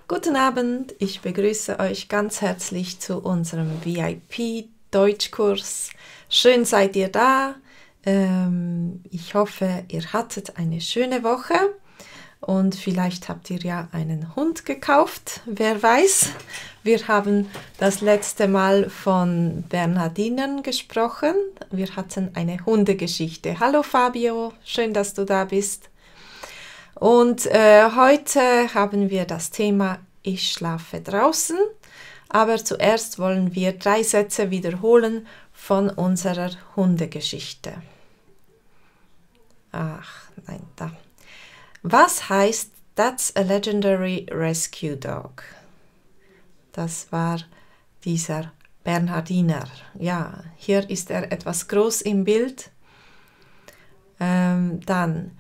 Guten Abend, ich begrüße euch ganz herzlich zu unserem VIP-Deutschkurs. Schön seid ihr da. Ich hoffe, ihr hattet eine schöne Woche und vielleicht habt ihr ja einen Hund gekauft, wer weiß. Wir haben das letzte Mal von Bernhardinern gesprochen. Wir hatten eine Hundegeschichte. Hallo Fabio, schön, dass du da bist. Und heute haben wir das Thema Ich schlafe draußen, aber zuerst wollen wir 3 Sätze wiederholen von unserer Hundegeschichte. Ach, nein, da. Was heißt That's a legendary rescue dog? Das war dieser Bernhardiner. Ja, hier ist er etwas groß im Bild. Dann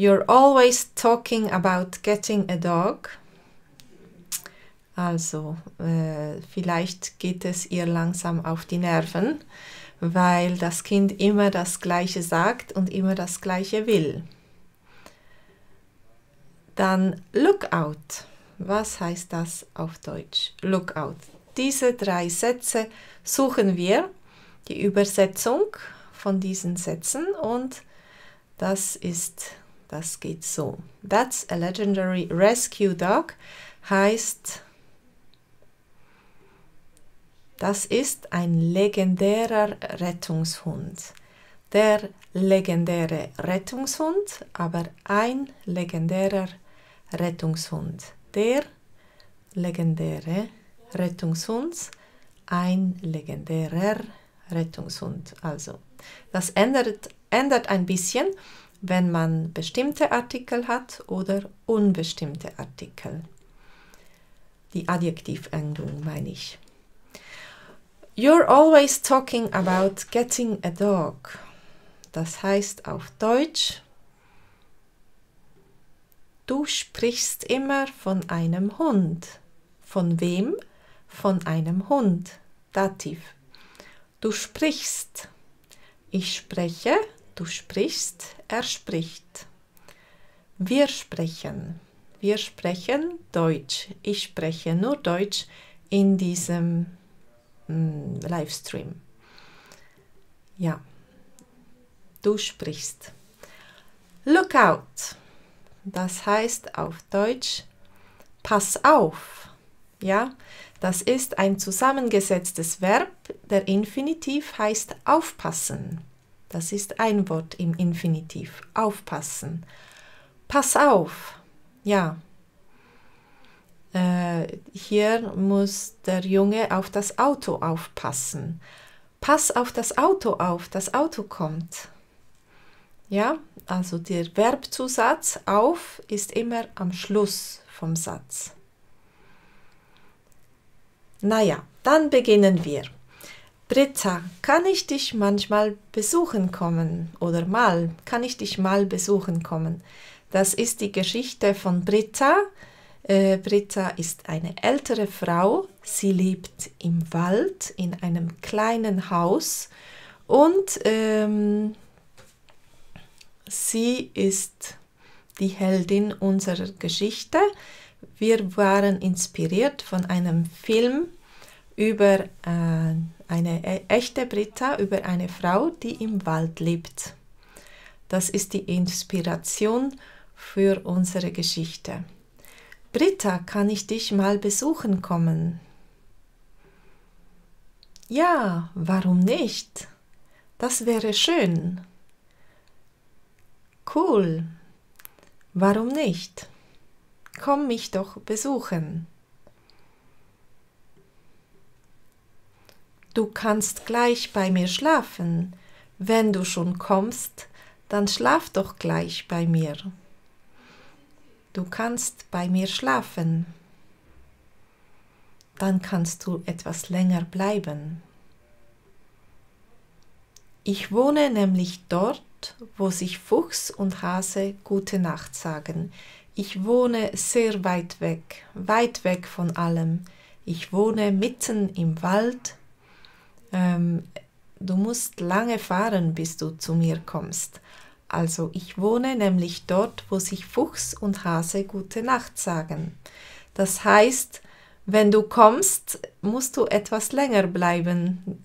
You're always talking about getting a dog. Also, vielleicht geht es ihr langsam auf die Nerven, weil das Kind immer das Gleiche sagt und immer das Gleiche will. Dann Lookout. Was heißt das auf Deutsch? Lookout. Diese 3 Sätze suchen wir, die Übersetzung von diesen Sätzen, und das geht so. That's a legendary rescue dog heißt, das ist ein legendärer Rettungshund. Der legendäre Rettungshund, aber ein legendärer Rettungshund. Der legendäre Rettungshund, ein legendärer Rettungshund. Also, das ändert ein bisschen, wenn man bestimmte Artikel hat oder unbestimmte Artikel. Die Adjektivendung meine ich. You're always talking about getting a dog. Das heißt auf Deutsch, du sprichst immer von einem Hund. Von wem? Von einem Hund. Dativ. Du sprichst. Ich spreche. Du sprichst, er spricht. Wir sprechen Deutsch. Ich spreche nur Deutsch in diesem Livestream. Ja, du sprichst. Lookout, das heißt auf Deutsch, pass auf. Ja, das ist ein zusammengesetztes Verb. Der Infinitiv heißt aufpassen. Das ist ein Wort im Infinitiv. Aufpassen. Pass auf. Ja. Hier muss der Junge auf das Auto aufpassen. Pass auf das Auto auf. Das Auto kommt. Ja, also der Verbzusatz auf ist immer am Schluss vom Satz. Naja, dann beginnen wir. Britta, kann ich dich manchmal besuchen kommen? Oder kann ich dich mal besuchen kommen? Das ist die Geschichte von Britta. Britta ist eine ältere Frau. Sie lebt im Wald in einem kleinen Haus und sie ist die Heldin unserer Geschichte. Wir waren inspiriert von einem Film über eine echte Britta, über eine Frau, die im Wald lebt. Das ist die Inspiration für unsere Geschichte. Britta, kann ich dich mal besuchen kommen? Ja, warum nicht? Das wäre schön. Cool. Warum nicht? Komm mich doch besuchen. Du kannst gleich bei mir schlafen. Wenn du schon kommst, dann schlaf doch gleich bei mir. Du kannst bei mir schlafen. Dann kannst du etwas länger bleiben. Ich wohne nämlich dort, wo sich Fuchs und Hase gute Nacht sagen. Ich wohne sehr weit weg von allem. Ich wohne mitten im Wald. Du musst lange fahren, bis du zu mir kommst. Also ich wohne nämlich dort, wo sich Fuchs und Hase gute Nacht sagen. Das heißt, wenn du kommst, musst du etwas länger bleiben.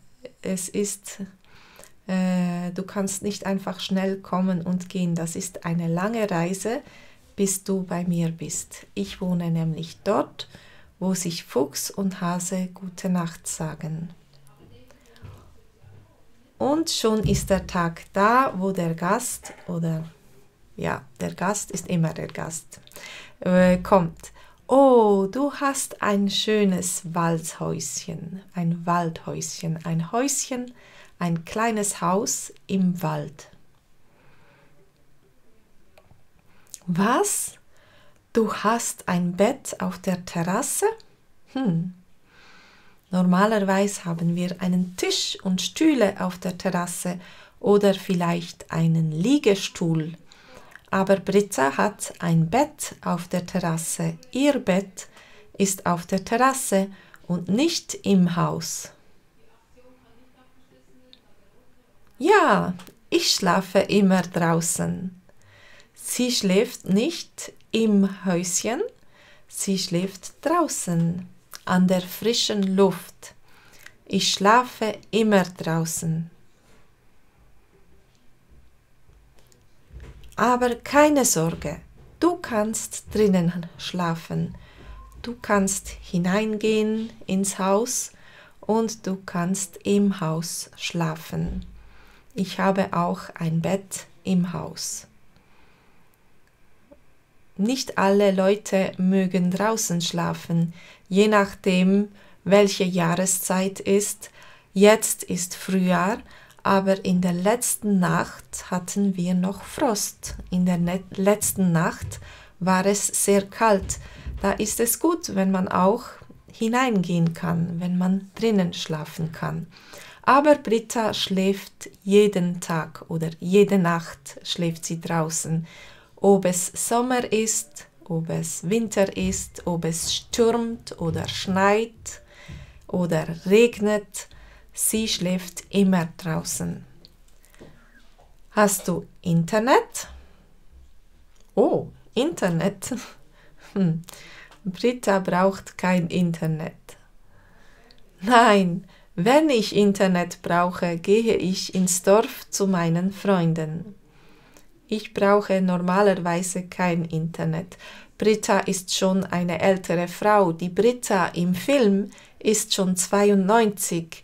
Du kannst nicht einfach schnell kommen und gehen. Das ist eine lange Reise, bis du bei mir bist. Ich wohne nämlich dort, wo sich Fuchs und Hase gute Nacht sagen. Und schon ist der Tag da, wo der Gast, der Gast ist immer der Gast, kommt. Oh, du hast ein schönes Waldhäuschen, ein Häuschen, ein kleines Haus im Wald. Was? Du hast ein Bett auf der Terrasse? Normalerweise haben wir einen Tisch und Stühle auf der Terrasse oder vielleicht einen Liegestuhl. Aber Britta hat ein Bett auf der Terrasse. Ihr Bett ist auf der Terrasse und nicht im Haus. Ja, ich schlafe immer draußen. Sie schläft nicht im Häuschen, sie schläft draußen, an der frischen Luft. Ich schlafe immer draußen. Aber keine Sorge, du kannst drinnen schlafen. Du kannst hineingehen ins Haus und du kannst im Haus schlafen. Ich habe auch ein Bett im Haus. Nicht alle Leute mögen draußen schlafen, je nachdem, welche Jahreszeit ist. Jetzt ist Frühjahr, aber in der letzten Nacht hatten wir noch Frost. In der letzten Nacht war es sehr kalt. Da ist es gut, wenn man auch hineingehen kann, wenn man drinnen schlafen kann. Aber Britta schläft jeden Tag oder jede Nacht schläft sie draußen. Ob es Sommer ist, ob es Winter ist, ob es stürmt oder schneit oder regnet, sie schläft immer draußen. Hast du Internet? Oh, Internet. Britta braucht kein Internet. Nein, wenn ich Internet brauche, gehe ich ins Dorf zu meinen Freunden. Ich brauche normalerweise kein Internet. Britta ist schon eine ältere Frau. Die Britta im Film ist schon 92.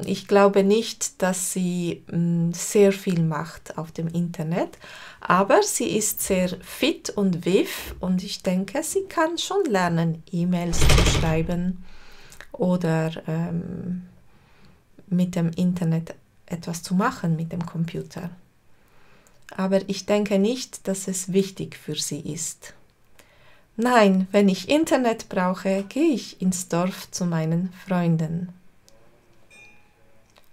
Ich glaube nicht, dass sie sehr viel macht auf dem Internet, aber sie ist sehr fit und vif und ich denke, sie kann schon lernen, E-Mails zu schreiben oder mit dem Internet etwas zu machen, mit dem Computer. Aber ich denke nicht, dass es wichtig für sie ist. Nein, wenn ich Internet brauche, gehe ich ins Dorf zu meinen Freunden.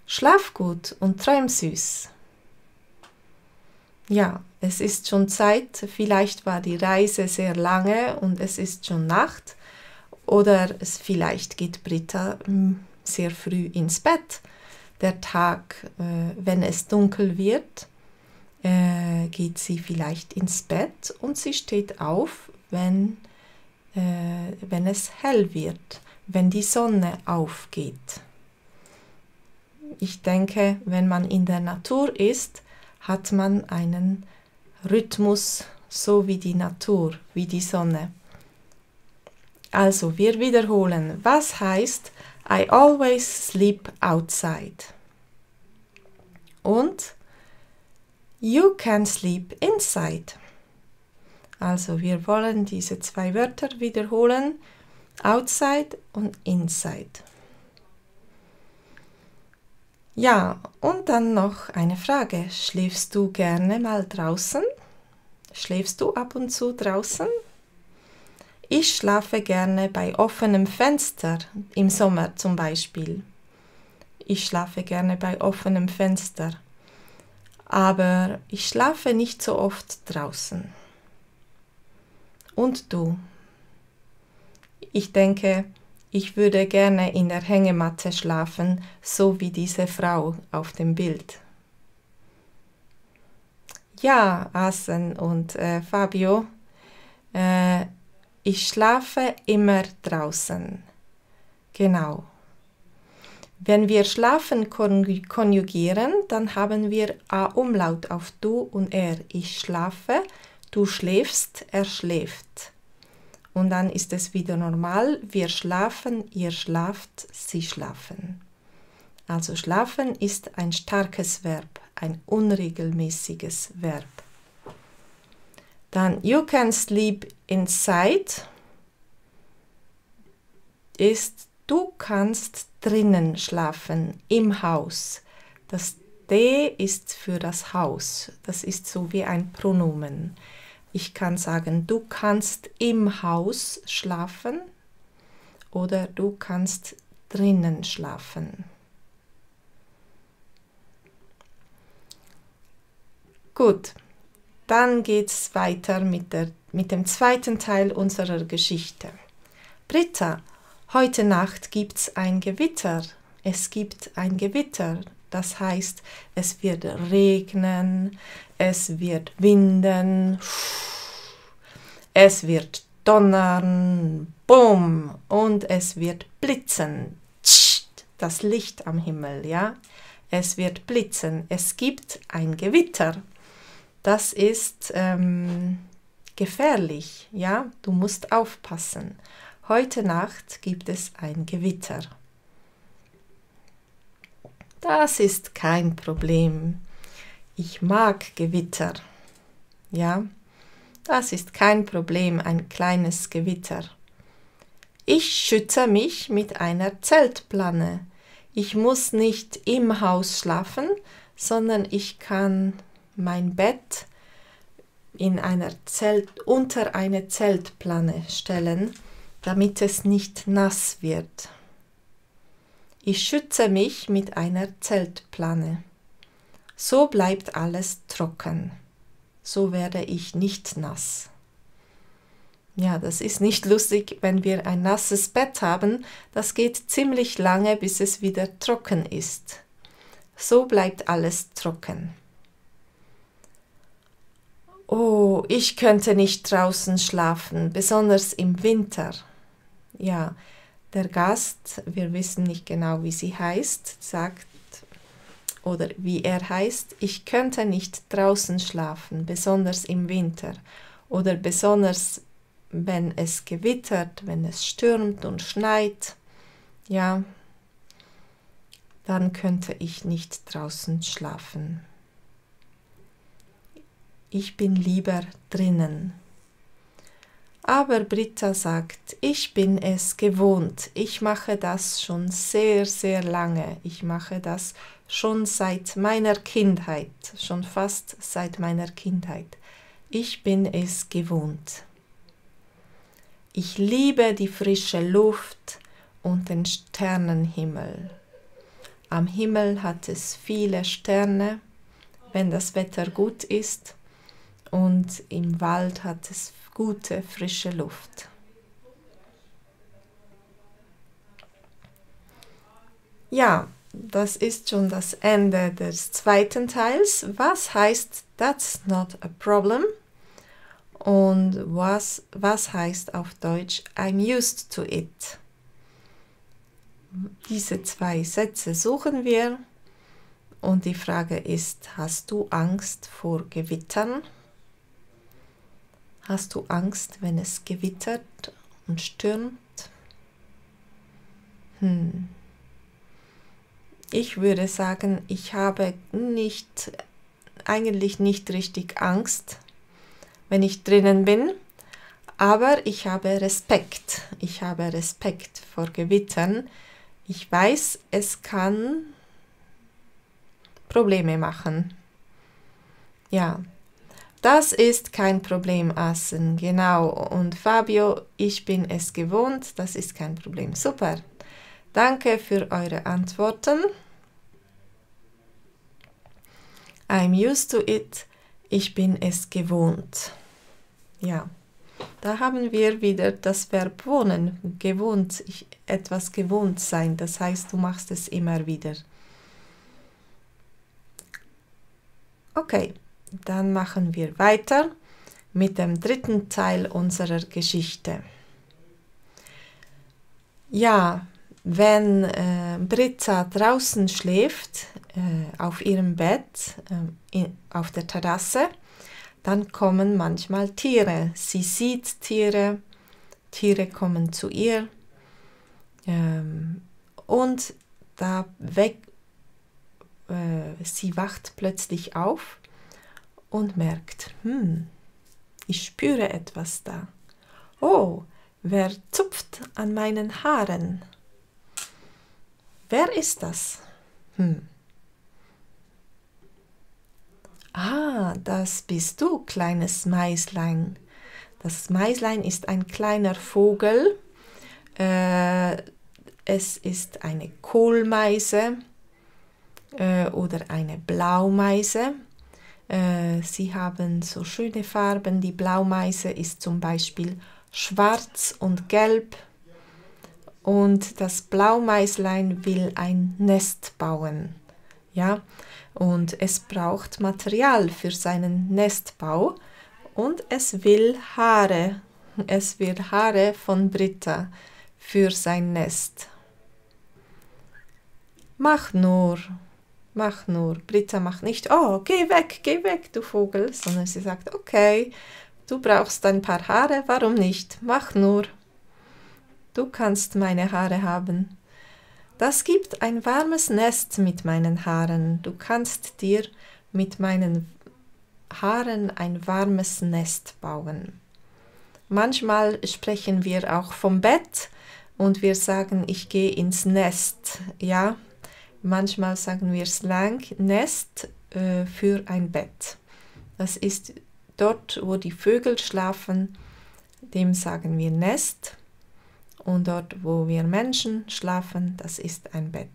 Schlaf gut und träum süß. Ja, es ist schon Zeit, vielleicht war die Reise sehr lange und es ist schon Nacht oder vielleicht geht Britta sehr früh ins Bett. Der Tag, wenn es dunkel wird, geht sie vielleicht ins Bett und sie steht auf, wenn es hell wird, wenn die Sonne aufgeht. Ich denke, wenn man in der Natur ist, hat man einen Rhythmus, so wie die Natur, wie die Sonne. Also, wir wiederholen. Was heißt I always sleep outside? Und You can sleep inside. Also wir wollen diese zwei Wörter wiederholen. Outside und inside. Ja, und dann noch eine Frage. Schläfst du gerne mal draußen? Schläfst du ab und zu draußen? Ich schlafe gerne bei offenem Fenster, im Sommer zum Beispiel. Ich schlafe gerne bei offenem Fenster. Aber ich schlafe nicht so oft draußen. Und du? Ich denke, ich würde gerne in der Hängematte schlafen, so wie diese Frau auf dem Bild. Ja, Asen und Fabio, Ich schlafe immer draußen. Genau. Wenn wir schlafen konjugieren, dann haben wir A-Umlaut auf du und er. Ich schlafe, du schläfst, er schläft. Und dann ist es wieder normal. Wir schlafen, ihr schlaft, sie schlafen. Also schlafen ist ein starkes Verb, ein unregelmäßiges Verb. Dann you can sleep inside ist du kannst drinnen schlafen, im Haus. Das D ist für das Haus. Das ist so wie ein Pronomen. Ich kann sagen, du kannst im Haus schlafen oder du kannst drinnen schlafen. Gut, dann geht's weiter mit dem zweiten Teil unserer Geschichte. Britta, heute Nacht gibt's ein Gewitter. Es gibt ein Gewitter. Das heißt, es wird regnen, es wird winden, es wird donnern, bumm, und es wird blitzen. Das Licht am Himmel, ja? Es wird blitzen. Es gibt ein Gewitter. Das ist gefährlich, ja? Du musst aufpassen. Heute Nacht gibt es ein Gewitter. Das ist kein Problem. Ich mag Gewitter. Ja, das ist kein Problem, ein kleines Gewitter. Ich schütze mich mit einer Zeltplane. Ich muss nicht im Haus schlafen, sondern ich kann mein Bett unter eine Zeltplane stellen, damit es nicht nass wird. Ich schütze mich mit einer Zeltplane. So bleibt alles trocken. So werde ich nicht nass. Ja, das ist nicht lustig, wenn wir ein nasses Bett haben. Das geht ziemlich lange, bis es wieder trocken ist. So bleibt alles trocken. Oh, ich könnte nicht draußen schlafen, besonders im Winter. Ja, der Gast, wir wissen nicht genau, wie sie heißt, sagt, oder wie er heißt, ich könnte nicht draußen schlafen, besonders im Winter. Oder besonders, wenn es gewittert, wenn es stürmt und schneit. Ja, dann könnte ich nicht draußen schlafen. Ich bin lieber drinnen. Aber Britta sagt, ich bin es gewohnt. Ich mache das schon sehr, sehr lange. Ich mache das schon seit meiner Kindheit, schon fast seit meiner Kindheit. Ich bin es gewohnt. Ich liebe die frische Luft und den Sternenhimmel. Am Himmel hat es viele Sterne, wenn das Wetter gut ist, und im Wald hat es gute, frische Luft. Ja, das ist schon das Ende des zweiten Teils. Was heißt that's not a problem? Und was heißt auf Deutsch I'm used to it? Diese zwei Sätze suchen wir. Und die Frage ist, hast du Angst vor Gewittern? Hast du Angst, wenn es gewittert und stürmt? Ich würde sagen, ich habe eigentlich nicht richtig Angst, wenn ich drinnen bin, aber ich habe Respekt. Ich habe Respekt vor Gewittern. Ich weiß, es kann Probleme machen. Ja, das ist kein Problem, Assen, genau. Und Fabio, ich bin es gewohnt, das ist kein Problem. Super. Danke für eure Antworten. I'm used to it. Ich bin es gewohnt. Ja, da haben wir wieder das Verb wohnen. Gewohnt, etwas gewohnt sein. Das heißt, du machst es immer wieder. Okay, dann machen wir weiter. mit dem dritten Teil unserer Geschichte. Ja, wenn Britta draußen schläft, auf ihrem Bett, auf der Terrasse, dann kommen manchmal Tiere. Sie sieht Tiere, Tiere kommen zu ihr und sie wacht plötzlich auf und merkt, ich spüre etwas da. Oh, wer zupft an meinen Haaren? Wer ist das? Ah, das bist du, kleines Meislein. Das Meislein ist ein kleiner Vogel. Es ist eine Kohlmeise oder eine Blaumeise. Sie haben so schöne Farben. Die Blaumeise ist zum Beispiel schwarz und gelb. Und das Blaumeislein will ein Nest bauen. Ja, und es braucht Material für seinen Nestbau und es will Haare. Es will Haare von Britta für sein Nest. Mach nur. Britta macht nicht, oh, geh weg, du Vogel, sondern sie sagt, okay, du brauchst ein paar Haare, warum nicht? Mach nur. Du kannst meine Haare haben. Das gibt ein warmes Nest mit meinen Haaren. Du kannst dir mit meinen Haaren ein warmes Nest bauen. Manchmal sprechen wir auch vom Bett und wir sagen, ich gehe ins Nest. Ja, manchmal sagen wir Slang, Nest für ein Bett. Das ist dort, wo die Vögel schlafen, dem sagen wir Nest. Und dort, wo wir Menschen schlafen, das ist ein Bett.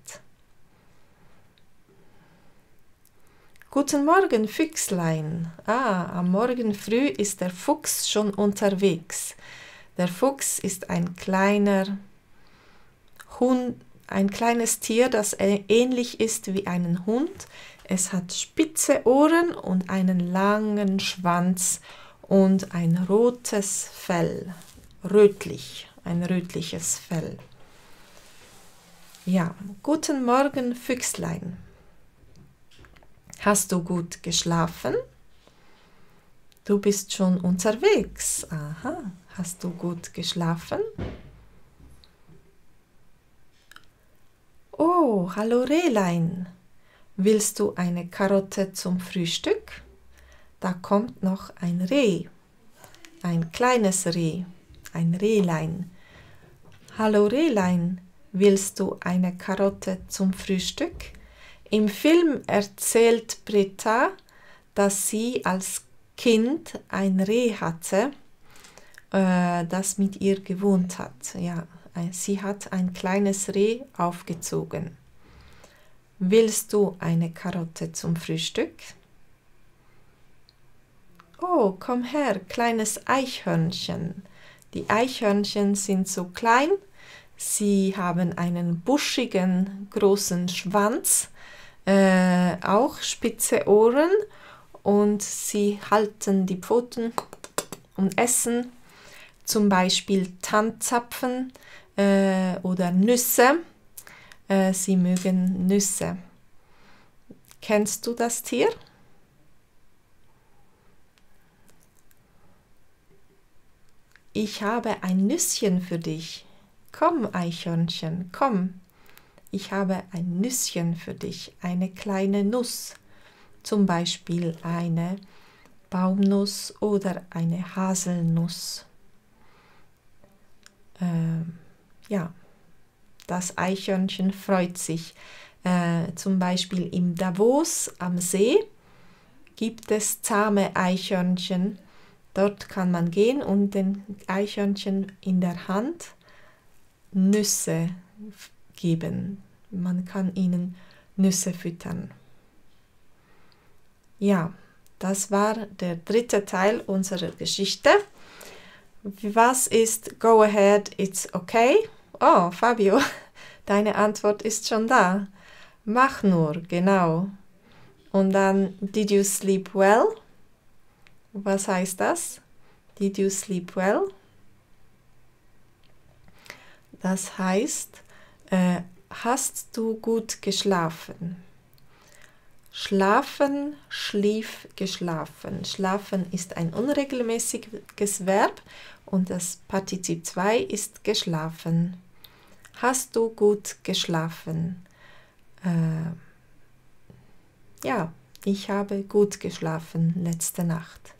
Guten Morgen, Füchslein. Am Morgen früh ist der Fuchs schon unterwegs. Der Fuchs ist ein kleiner Hund, ein kleines Tier, das ähnlich ist wie ein Hund. Es hat spitze Ohren und einen langen Schwanz und ein rotes Fell, rötlich. Ein rötliches Fell. Ja, guten Morgen, Füchslein. Hast du gut geschlafen? Du bist schon unterwegs. Aha, hast du gut geschlafen? Oh, hallo Rehlein. Willst du eine Karotte zum Frühstück? Da kommt noch ein Reh. Ein kleines Reh. Ein Rehlein. Hallo Rehlein, willst du eine Karotte zum Frühstück? Im Film erzählt Britta, dass sie als Kind ein Reh hatte, das mit ihr gewohnt hat. Ja, sie hat ein kleines Reh aufgezogen. Willst du eine Karotte zum Frühstück? Oh, komm her, kleines Eichhörnchen. Die Eichhörnchen sind so klein, sie haben einen buschigen, großen Schwanz, auch spitze Ohren und sie halten die Pfoten und essen zum Beispiel Tannzapfen oder Nüsse. Sie mögen Nüsse. Kennst du das Tier? Ich habe ein Nüsschen für dich. Komm, Eichhörnchen, komm. Ich habe ein Nüsschen für dich, eine kleine Nuss. Zum Beispiel eine Baumnuss oder eine Haselnuss. Ja, das Eichhörnchen freut sich. Zum Beispiel im Davos am See gibt es zahme Eichhörnchen. Dort kann man gehen und den Eichhörnchen in der Hand Nüsse geben. Man kann ihnen Nüsse füttern. Ja, das war der dritte Teil unserer Geschichte. Was ist Go ahead, it's okay? Oh, Fabio, deine Antwort ist schon da. Mach nur, genau. Und dann, did you sleep well? Was heißt das? Did you sleep well? Das heißt, hast du gut geschlafen? Schlafen, schlief, geschlafen. Schlafen ist ein unregelmäßiges Verb und das Partizip 2 ist geschlafen. Hast du gut geschlafen? Ja, ich habe gut geschlafen letzte Nacht.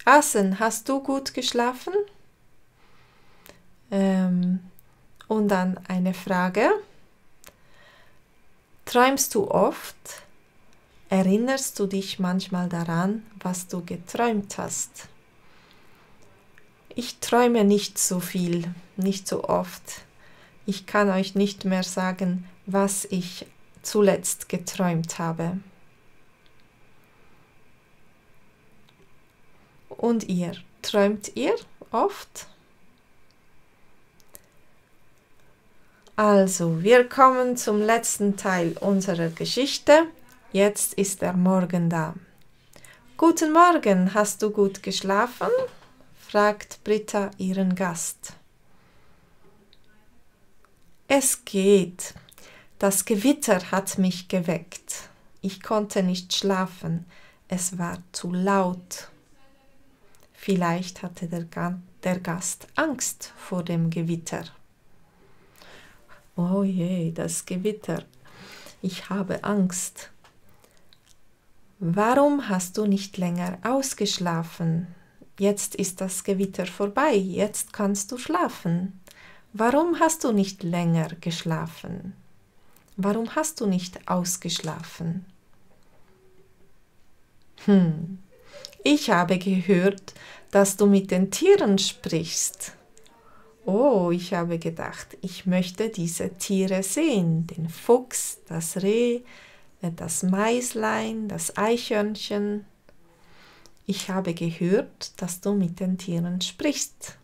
Asen, hast du gut geschlafen? Und dann eine Frage. Träumst du oft? Erinnerst du dich manchmal daran, was du geträumt hast? Ich träume nicht so viel, nicht so oft. Ich kann euch nicht mehr sagen, was ich zuletzt geträumt habe. Und ihr, träumt ihr oft? Also, wir kommen zum letzten Teil unserer Geschichte. Jetzt ist der Morgen da. Guten Morgen, hast du gut geschlafen? Fragt Britta ihren Gast. Es geht. Das Gewitter hat mich geweckt. Ich konnte nicht schlafen. Es war zu laut. Vielleicht hatte der Gast Angst vor dem Gewitter. Oh je, das Gewitter. Ich habe Angst. Warum hast du nicht länger ausgeschlafen? Jetzt ist das Gewitter vorbei, jetzt kannst du schlafen. Warum hast du nicht länger geschlafen? Warum hast du nicht ausgeschlafen? Ich habe gehört, dass du mit den Tieren sprichst. Oh, ich habe gedacht, ich möchte diese Tiere sehen. Den Fuchs, das Reh, das Meislein, das Eichhörnchen. Ich habe gehört, dass du mit den Tieren sprichst.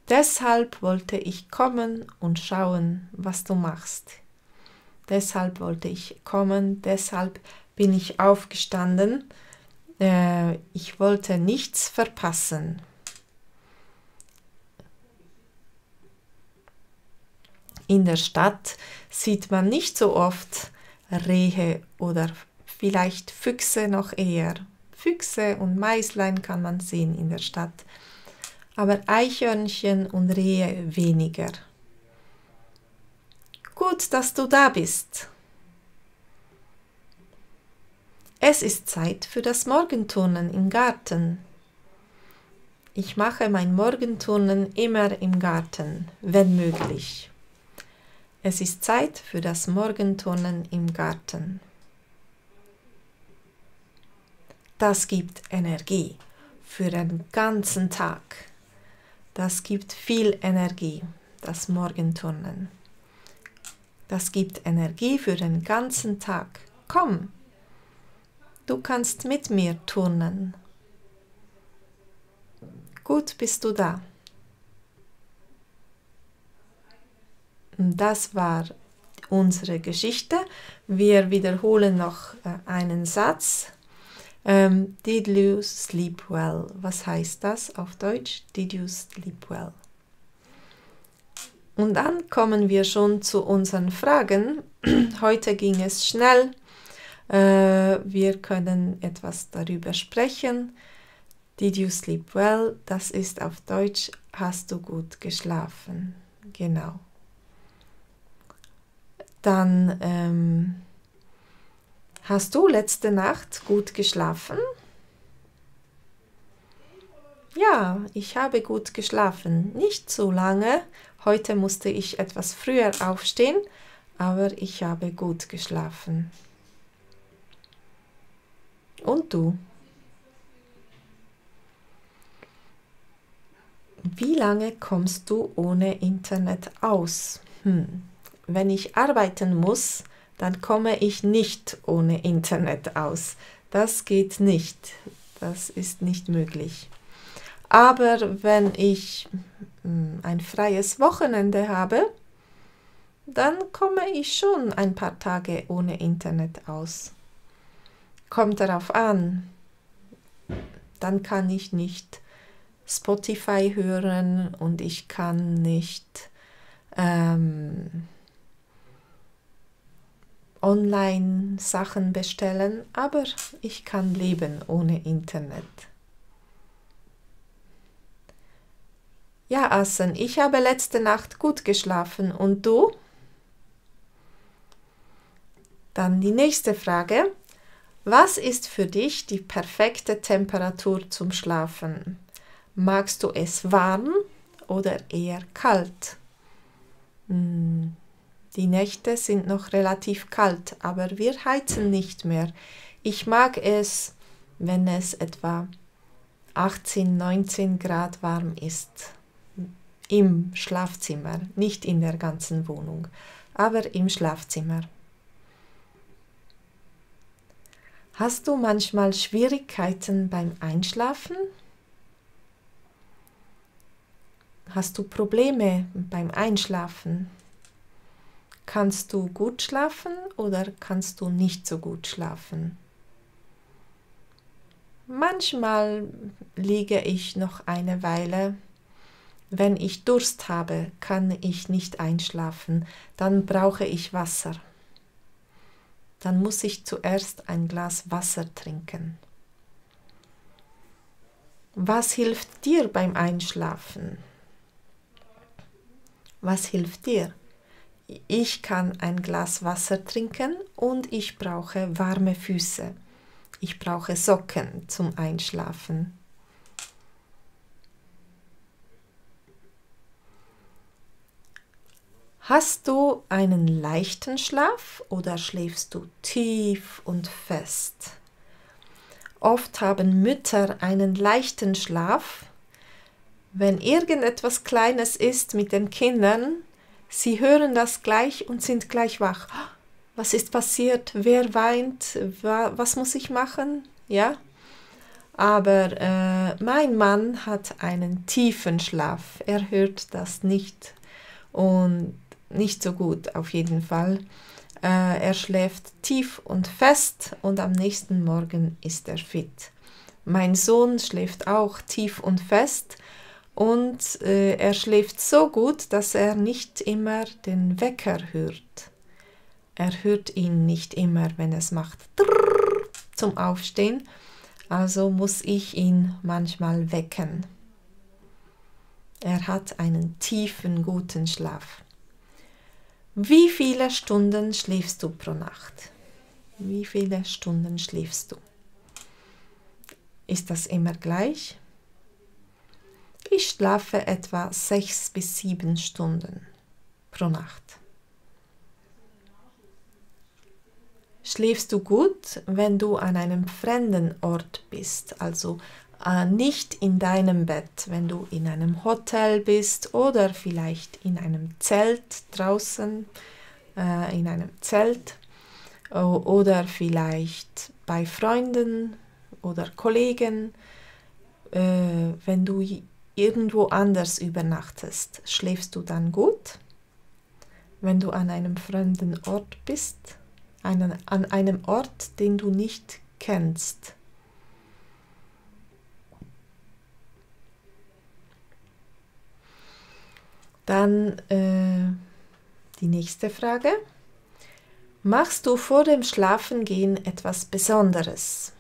Deshalb wollte ich kommen und schauen, was du machst. Deshalb wollte ich kommen, deshalb bin ich aufgestanden. Ich wollte nichts verpassen. In der Stadt sieht man nicht so oft Rehe oder vielleicht Füchse noch eher. Füchse und Meislein kann man sehen in der Stadt, aber Eichhörnchen und Rehe weniger. Gut, dass du da bist. Es ist Zeit für das Morgenturnen im Garten. Ich mache mein Morgenturnen immer im Garten, wenn möglich. Es ist Zeit für das Morgenturnen im Garten. Das gibt Energie für den ganzen Tag. Das gibt viel Energie, das Morgenturnen. Das gibt Energie für den ganzen Tag. Komm, du kannst mit mir turnen. Gut, bist du da. Das war unsere Geschichte. Wir wiederholen noch einen Satz. Did you sleep well? Was heißt das auf Deutsch? Did you sleep well? Und dann kommen wir schon zu unseren Fragen. Heute ging es schnell. Wir können etwas darüber sprechen. Did you sleep well? Das ist auf Deutsch, hast du gut geschlafen? Genau. Dann hast du letzte Nacht gut geschlafen? Ja, ich habe gut geschlafen. Nicht so lange. Heute musste ich etwas früher aufstehen, aber ich habe gut geschlafen. Und du? Wie lange kommst du ohne Internet aus? Wenn ich arbeiten muss, dann komme ich nicht ohne Internet aus. Das geht nicht. Das ist nicht möglich. Aber wenn ich ein freies Wochenende habe, dann komme ich schon ein paar Tage ohne Internet aus. kommt darauf an. Dann kann ich nicht Spotify hören und ich kann nicht online Sachen bestellen, aber ich kann leben ohne Internet. Ja, Assen, ich habe letzte Nacht gut geschlafen und du? Dann die nächste Frage. Was ist für dich die perfekte Temperatur zum Schlafen? Magst du es warm oder eher kalt? Die Nächte sind noch relativ kalt, aber wir heizen nicht mehr. Ich mag es, wenn es etwa 18, 19 Grad warm ist. Im Schlafzimmer, nicht in der ganzen Wohnung, aber im Schlafzimmer. Hast du manchmal Schwierigkeiten beim Einschlafen? Hast du Probleme beim Einschlafen? Kannst du gut schlafen oder kannst du nicht so gut schlafen? Manchmal liege ich noch eine Weile. Wenn ich Durst habe, kann ich nicht einschlafen, dann brauche ich Wasser. Dann muss ich zuerst ein Glas Wasser trinken. Was hilft dir beim Einschlafen? Was hilft dir? Ich kann ein Glas Wasser trinken und ich brauche warme Füße. Ich brauche Socken zum Einschlafen. Hast du einen leichten Schlaf oder schläfst du tief und fest? Oft haben Mütter einen leichten Schlaf. Wenn irgendetwas Kleines ist mit den Kindern, sie hören das gleich und sind gleich wach. Was ist passiert? Wer weint? Was muss ich machen? Ja? Aber mein Mann hat einen tiefen Schlaf. Er hört das nicht und nicht so gut auf jeden Fall. Er schläft tief und fest und am nächsten Morgen ist er fit. Mein Sohn schläft auch tief und fest. Und er schläft so gut, dass er nicht immer den Wecker hört. Er hört ihn nicht immer, wenn es macht zum Aufstehen. Also muss ich ihn manchmal wecken. Er hat einen tiefen, guten Schlaf. Wie viele Stunden schläfst du pro Nacht? Wie viele Stunden schläfst du? Ist das immer gleich? Ich schlafe etwa 6 bis 7 Stunden pro Nacht. Schläfst du gut, wenn du an einem fremden Ort bist, also nicht in deinem Bett, wenn du in einem Hotel bist oder vielleicht in einem Zelt draußen, in einem Zelt oder vielleicht bei Freunden oder Kollegen, wenn du irgendwo anders übernachtest, schläfst du dann gut? Wenn du an einem fremden Ort bist, an einem Ort, den du nicht kennst. Dann die nächste Frage. Machst du vor dem Schlafengehen etwas Besonderes?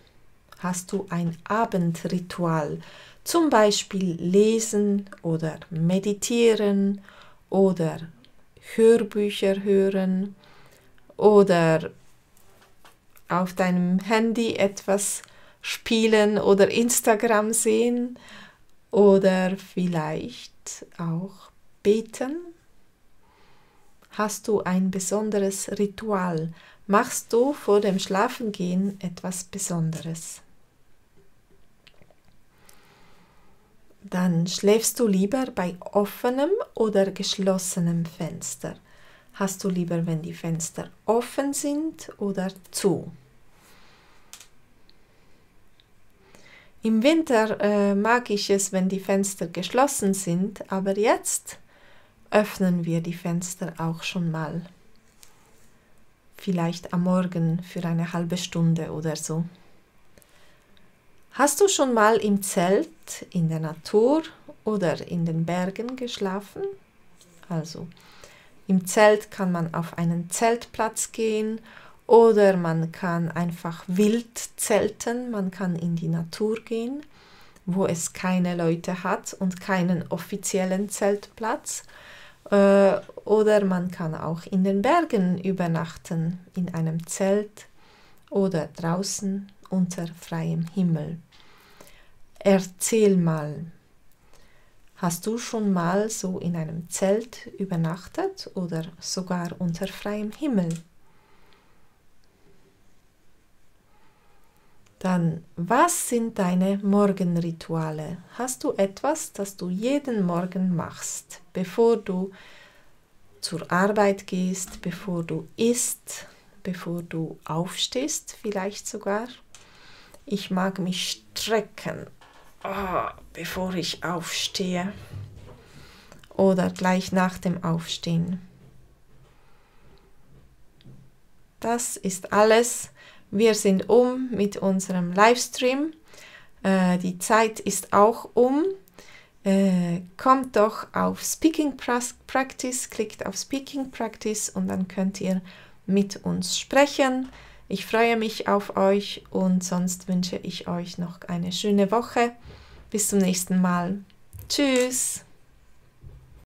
Hast du ein Abendritual? Zum Beispiel lesen oder meditieren oder Hörbücher hören oder auf deinem Handy etwas spielen oder Instagram sehen oder vielleicht auch beten. Hast du ein besonderes Ritual? Machst du vor dem Schlafengehen etwas Besonderes? Dann schläfst du lieber bei offenem oder geschlossenem Fenster? Hast du lieber, wenn die Fenster offen sind oder zu? Im Winter mag ich es, wenn die Fenster geschlossen sind, aber jetzt öffnen wir die Fenster auch schon mal. Vielleicht am Morgen für eine halbe Stunde oder so. Hast du schon mal im Zelt, in der Natur oder in den Bergen geschlafen? Also, im Zelt kann man auf einen Zeltplatz gehen oder man kann einfach wild zelten, man kann in die Natur gehen, wo es keine Leute hat und keinen offiziellen Zeltplatz. Oder man kann auch in den Bergen übernachten, in einem Zelt oder draußen unter freiem Himmel. Erzähl mal, hast du schon mal so in einem Zelt übernachtet oder sogar unter freiem Himmel? Dann, was sind deine Morgenrituale? Hast du etwas, das du jeden Morgen machst, bevor du zur Arbeit gehst, bevor du isst, bevor du aufstehst, vielleicht sogar? Ich mag mich strecken, bevor ich aufstehe oder gleich nach dem Aufstehen. Das ist alles. Wir sind mit unserem Livestream. Die Zeit ist auch kommt doch auf Speaking Practice, klickt auf Speaking Practice und dann könnt ihr mit uns sprechen. Ich freue mich auf euch und sonst wünsche ich euch noch eine schöne Woche. Bis zum nächsten Mal. Tschüss!